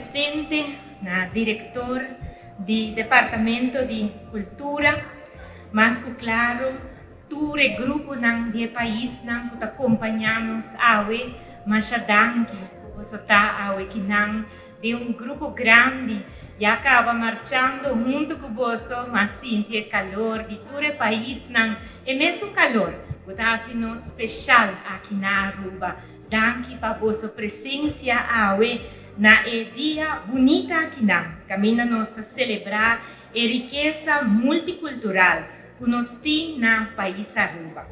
presente, na director di Departamento di Cultura, mas cu claro, tur e gruponan di e paisnan cu ta acompaña nos awe, masha danki. Boso ta awe akinan den un grupo grandi ya caba marchando hunto cu boso, m'a sinti e calor di tur e paisnan, e mesun calor cu ta haci nos special aki na Aruba. Danki pa boso presencia awe na e dia bunita akinan. Caminda nos ta celebra e rikesa multicultural cu nos tin na pais Aruba.